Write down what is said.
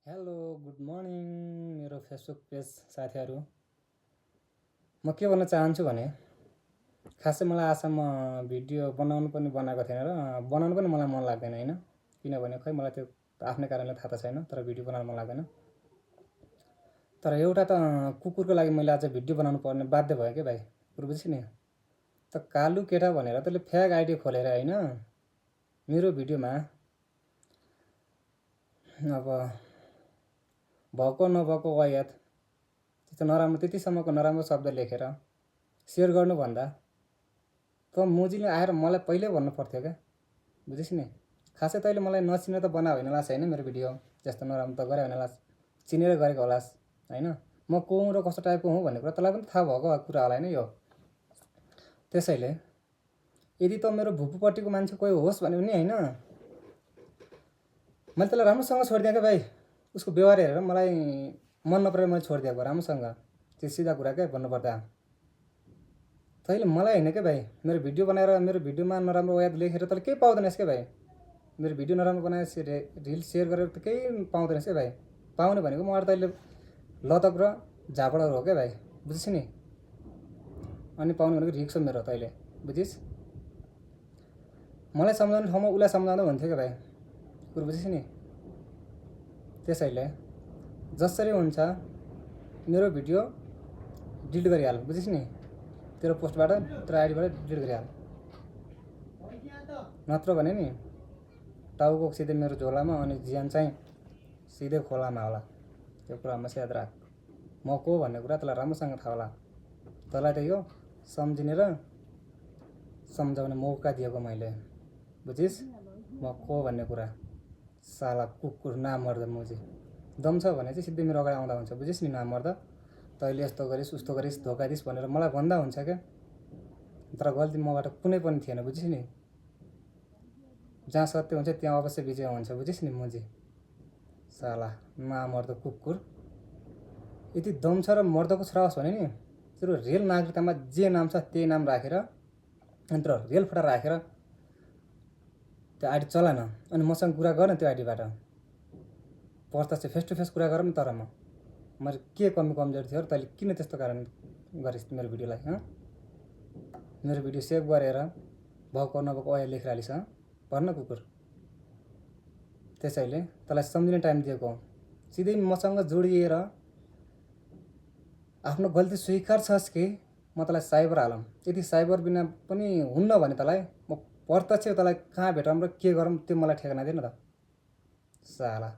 Hello good morning मेरो Facebook page साथीहरू। म के भन्न चाहन्छु भने खासै मलाई आजसम्म भिडियो बनाउनु पनि बनाएको थिएन र बनाउनु पनि मलाई मन लाग्दैन हैन। किनभने खै मलाई त्यो आफ्नै कारणले थाहा त छैन, तर भिडियो बनाउन मन लाग्दैन। तर एउटा त कुकुरको लागि मैले आज भिडियो बनाउनु पर्ने बाध्य भयो के भाइ। कुकुर बुझ्छ नि, त कालु केटा भनेर त्यसले फेक आइडी खोलेर हैन मेरो भिडियोमा अब भएको नभएको वायत त्यस्तो नराम्रो त्यतिसम्मको नराम्रो शब्द लेखेर सेयर गर्नुभन्दा त मोजीले आएर मलाई पहिल्यै भन्नु पर्थ्यो क्या, बुझिस् नि। खासै तैँले मलाई नचिनेर त बना होइन लास् होइन, मेरो भिडियो त्यस्तो नराम्रो त गरे होइन लास्, चिनेर गरेको होलास् होइन। म को हुँ र कस्तो टाइपको हुँ भन्ने कुरा तँलाई पनि थाहा भएको कुरा होला होइन यो। त्यसैले यदि त मेरो भुपुपट्टिको मान्छे कोही होस् भने पनि होइन, मैले त्यसलाई राम्रोसँग छोडिदिएँ क्या भाइ। उसको व्यवहार हेरेर मलाई मन नपरेर मैले छोडिदिएको राम्रोसँग, त्यो सिधा कुरा क्या भन्नुपर्दा। तैँले मलाई होइन क्या भाइ, मेरो भिडियो बनाएर मेरो भिडियोमा नराम्रो वायत लेखेर तैँले केही पाउँदैनस् क्या भाइ। मेरो भिडियो नराम्रो बनाएर रिल सेयर गरेर त केही पाउँदैनस् क्या भाइ। पाउने भनेको मबाट तैँले लतक र झापडहरू हो क्या भाइ, बुझिस् नि। अनि पाउने भनेको रिक्स हो मेरो, तैँले बुझिस्। मलाई सम्झाउने ठाउँमा उसलाई सम्झाउँदा हुन्थ्यो क्या भाइ, कुरो बुझिस् नि। त्यसैले जसरी हुन्छ मेरो भिडियो डिलिट गरिहाल, बुझिस् नि। तेरो पोस्टबाट तेरो आइडीबाट डिलिट गरिहाल, नत्र भने नि टाउको सिधै मेरो झोलामा अनि ज्यान चाहिँ सिधै खोलामा होला। त्यो कुरा हमेसा याद राख। म को भन्ने कुरा तँलाई राम्रोसँग थाहा होला। तँलाई त यो सम्झिने र सम्झाउने मौका दिएको मैले, बुझिस्। म को भन्ने कुरा। साला कुकुर नामर्द मोजी। दम छ भने चाहिँ सिधै मेरो अगाडि आउँदा हुन्छ, बुझिस् नि। नामर्द तैँले यस्तो गरिस् उस्तो गरिस् धोका दिस् भनेर मलाई भन्दा हुन्छ क्या, तर गल्ती मबाट कुनै पनि थिएन, बुझिस् नि। जहाँ सत्य हुन्छ त्यहाँ अवश्य विजय हुन्छ, बुझिस् नि मोजी। साला नामर्द कुकुर। यदि दम छ र मर्दको छोरा होस् भने नि तेरो रेल नागरिकतामा जे नाम छ त्यही नाम राखेर अनि तेरो रेल फटा राखेर त्यो आइडी चलान अनि मसँग कुरा गर्न त्यो आइडीबाट। प्रत्यक्ष फेस टु फेस कुरा गर न। तर मैले के कमी कमजोरी थियो र तैँले किन त्यस्तो कारण गरिस् मेरो भिडियोलाई हँ। मेरो भिडियो सेभ गरेर भएको नभएको वाया लेखेर हालिस् भन्न कुकुर। त्यसैले तँलाई सम्झिने टाइम दिएको, सिधै मसँग जोडिएर आफ्नो गल्ती स्वीकार छस् कि म तँलाई साइबर हालौँ। यदि साइबर बिना पनि हुन्न भने तँलाई म प्रत्यक्ष तँलाई कहाँ भेटौँ र के गरौँ त्यो मलाई ठेगाना दिएन त साला।